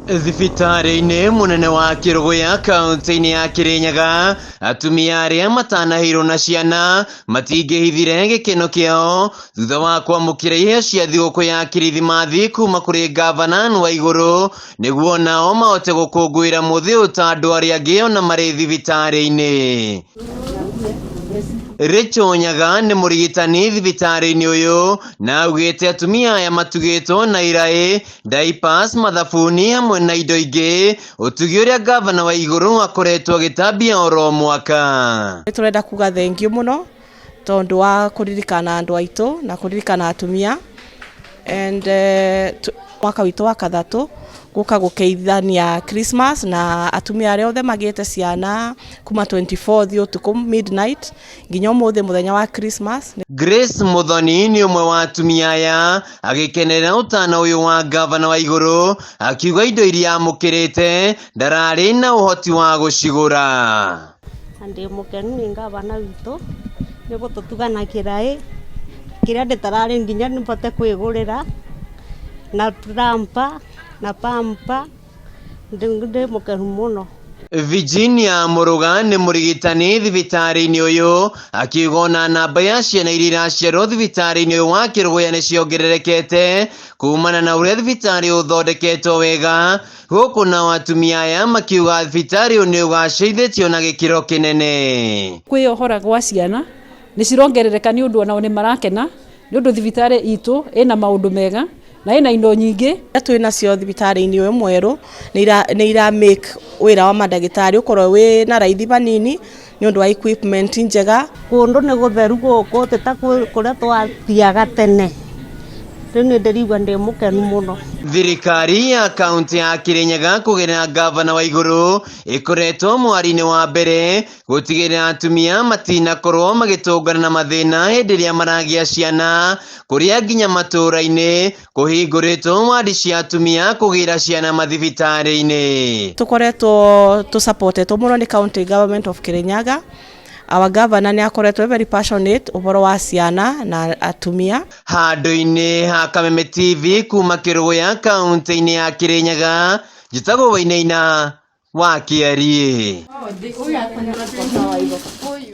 Thibitarĩ-inĩ mũnene wa Kĩrũgũya kaũntĩ-inĩ ya Kĩrĩnyaga, atumia arĩa matanaheirwo na ciana matingĩhithire gĩkeno kĩao thutha wa kwamũkĩra iheo cia thigũkũ ya Kirithimathi kuma kũrĩ ngavana Anne Waigũrũ nĩguo nao mahote gũkũngũĩra mũthĩ ũyũ ta andũ arĩa angĩ ona marĩ thibitarĩ-inĩ. Rachel Nyaga nĩ mũrigitani thibitarĩ-inĩ ũyũ na augĩte atumia aya matugĩtwo na iraĩ diapers, mathabuni hamwe na indo ingĩ, ũtugi ũrĩa ngavana wa igũrũ akoretwo agĩtambia oro mwaka. Nĩ tũrenda kuga thengiũ mũno tondũ wa kũririkana andũ aitũ na kũririkana atumia and mwaka witũ wa kathatũ gũka gũkeithania Christmas na atumia arĩa othe magĩte ciana kuma 24 ũtukũ midnight nginya ũmũthĩ mũthenya wa Christmas. Grace Muthoni nĩ ũmwe wa atumia aya agĩkenerera ũtana ũyũ wa ngavana wa igũrũ akiuga indo iria amũkĩrĩte ndararĩ na ũhoti wa gũcigũra. Na ndĩ mũkenu nĩ ngavana witũ nĩ gũtũtuga na kĩraĩ kĩrĩa ndĩtararĩ nginya nĩbote kwĩgũrĩra na pramper na pamper ndĩ mũkenu mũno. Virginia Mũrũga nĩ mũrigitani thibitarĩ-inĩ ũyũ akiuga ona namba ya ciana iria iraciarwo thibitarĩ-inĩ ũyũ wa Kĩrũgũya nĩ ciongererekete kumana na ũrĩa thibitarĩ ũthondeketwo wega gũkũ nao atumia aya makiuga thibitarĩ ũyũ nĩ ũgacĩithĩtio na gĩkĩro kĩnene. Kwĩyohora gwa ciana nĩ cirongerereka nĩ ũndũ onao nĩ marakena nĩ ũndũ thibitarĩ itũ ĩna maũndũ mega na ĩna indo nyingĩ. Twĩ nacio thibitarĩ-inĩ ũyũ mwerũ nĩ ira make wĩra wa mandagĩtarĩ ũkorwo wĩ na raithi vanini nĩ ũndũ wa equipment njega. Kũndũ nĩ gũtheru gũkũ ti ta kũrĩa twathiaga tene, rĩu nĩ ndĩraigua ndĩ mũkenu mũno. Thirikari ya kaunti ya Kirinyaga kũgerera ngavana wa igũrũ ĩkoretwo mwari-inĩ wa mbere gũtigĩrĩra atumia matinakorwo magĩtũngana na mathĩna hĩndĩ ĩrĩa maragĩa ciana kũrĩa nginya matũũra-inĩ kũhingũrĩtwo wadi cia atumia kũgĩra ciana mathibitarĩ-inĩ. Tũkoretwo tũsupportetwo mũno nĩ county government of Kirinyaga. Our governor nĩ akoretwo very passionate ũhoro wa ciana na atumia. Handũ-inĩ ha Kameme TV kuma Kĩrũgũya kaunti-inĩ ya Kirinyaga, njĩtagwo Wainaina wa Kĩariĩ.